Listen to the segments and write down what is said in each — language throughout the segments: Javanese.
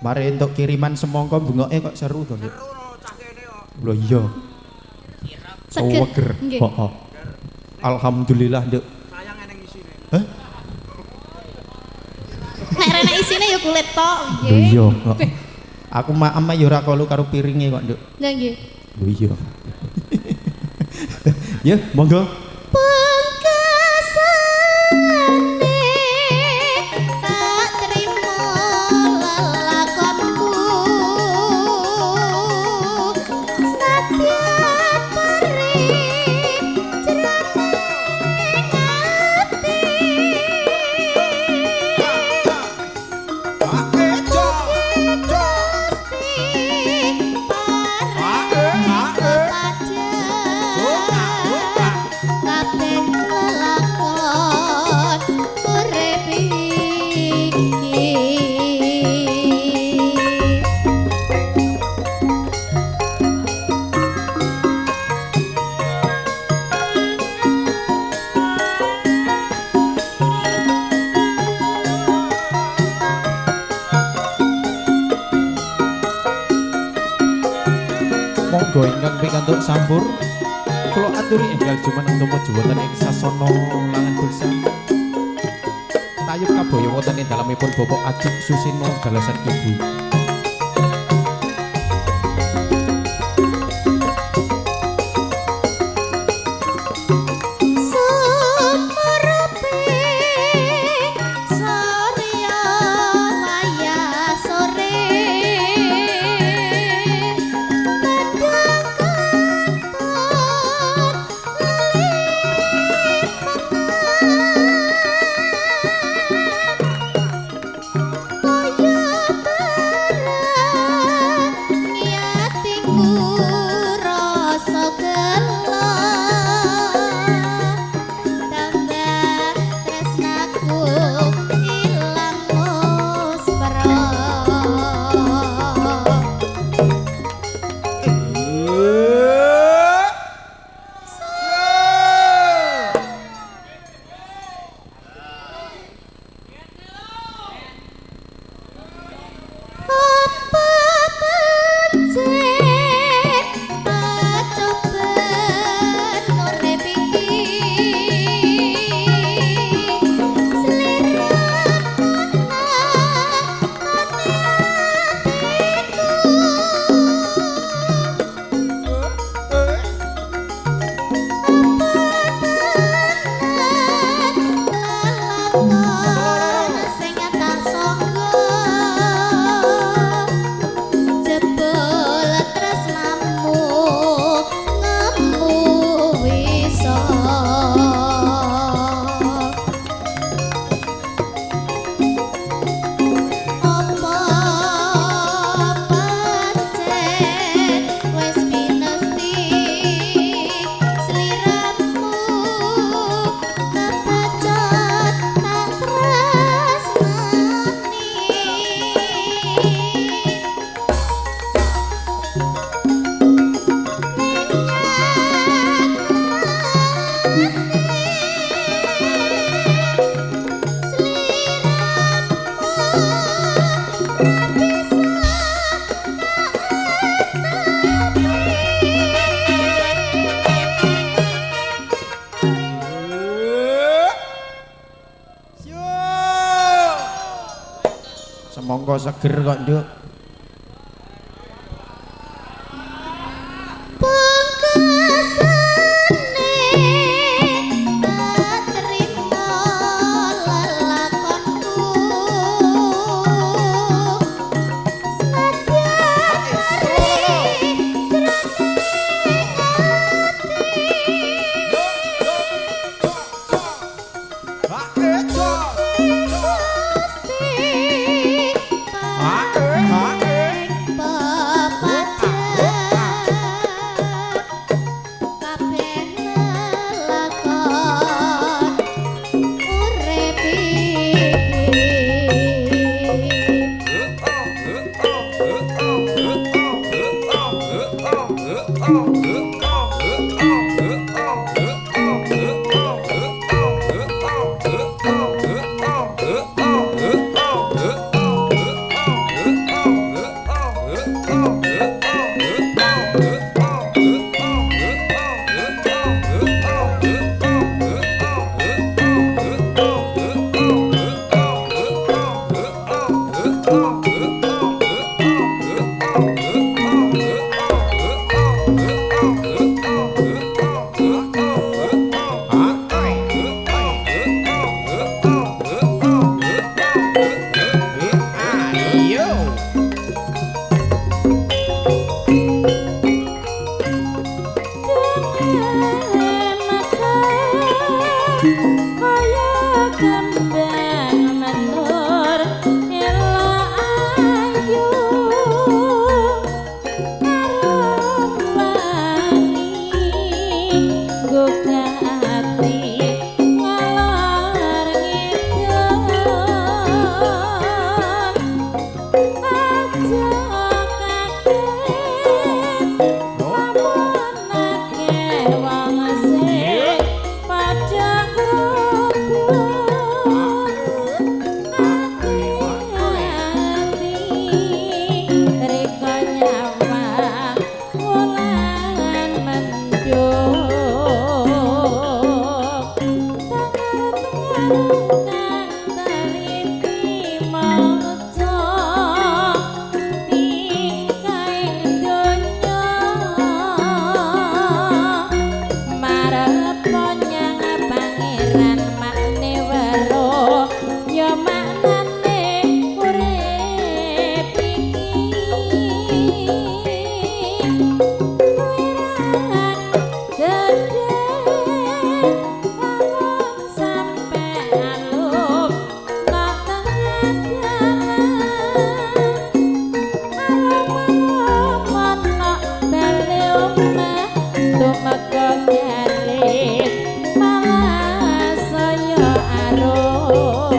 Mari entuk kiriman semangka bungoke kok seru to, Dik. Seru no cah kene kok. Lho iya. Seger. Seger. Nggih. Heeh. Alhamdulillah, Nduk. Sayang eneng isine. Hah? Nek renek isine ya kulit tok Lho nggih. iya. Heeh. Aku maem ya ora kalu karo piringe kok, Nduk. Lah nggih. Lho iya. Ya, monggo. Pungkasane tak trimo lelakonku senadyan perih jroning ati. Gusti paring pepadang kabeh lelakon urip iki. Monggo ingkang pikantuk sampur kula aturi enggal jumeneng tumuju wonten ing sasana langan bursa. Tayub kabaya wonten ing dalemipun Bapak Ajuk Suseno dalasan Ibu. Sumurepe surya wayah sore kadang katon kaya terang atiku rasa gelo tambah tresnaku ilang muspro. Apa pancen pacoban urip iki sliramu nang atiku apa tenan lelakon sing tak sangga jebul tresnamu ngemu wisa. Apa pancen wis pinesti sliramu kebacut tak tresnani. Semangka seger kok, Nduk. Pungkasane tak trimo lelakonku senadyan perih jroning ati. Gusti paring gugah ati ngalor ngidul aja kaget lamun akeh wong sing padha ngrubung ati rika nyawang wulan mendung kang teliti maca tingkahing donya marep nyang pangeran makne weruh ya maknane urip iki wirang gedhe lamun sampe alum nok tengah dalan alum-alum nok bali omah tumeka garing malah saya arum.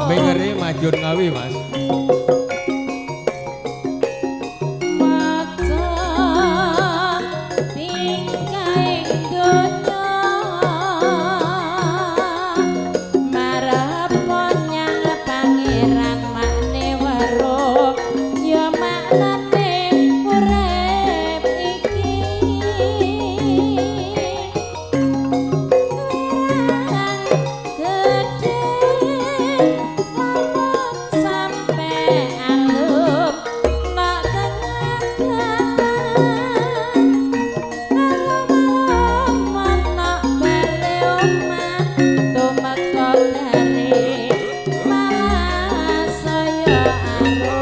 Mengere Madiun Ngawi, Mas. Maca tingkahing donya marep nyang pangeran makne weruh ya maknane urip iki wirang gedhe lamun sampe alum nok tengah dalan alum-alum nok bali omah tumeka garing malah saya arum.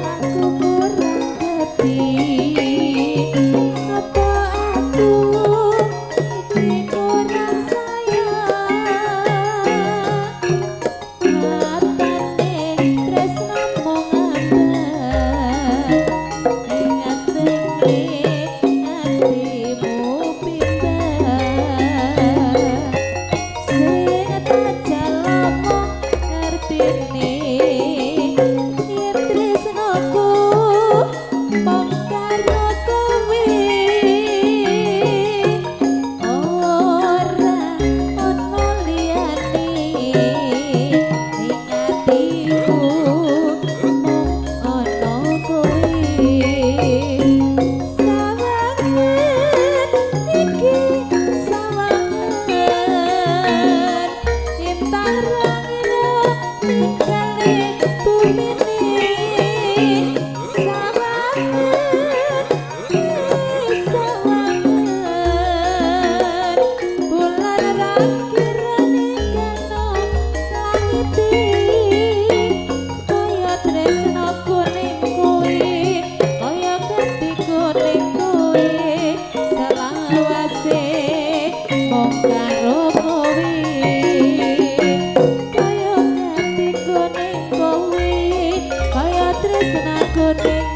Aku kurang gati apa aku iki kurang sayang matane tresnamu ngambang ing atine atimu bimbang sing tak jaluk ngertine yen tresnaku mung karo kowe ora ono liyane ing atiku mung ono kowe sawangan iki sawangan intang rangino ninggale bumine sawangan iki sawangan bulan rakirane kano langite kaya tresnaku ning kowe kaya atiku ning kowe selawase mung karo kowe kaya atiku ning kowe kaya tresnaku ning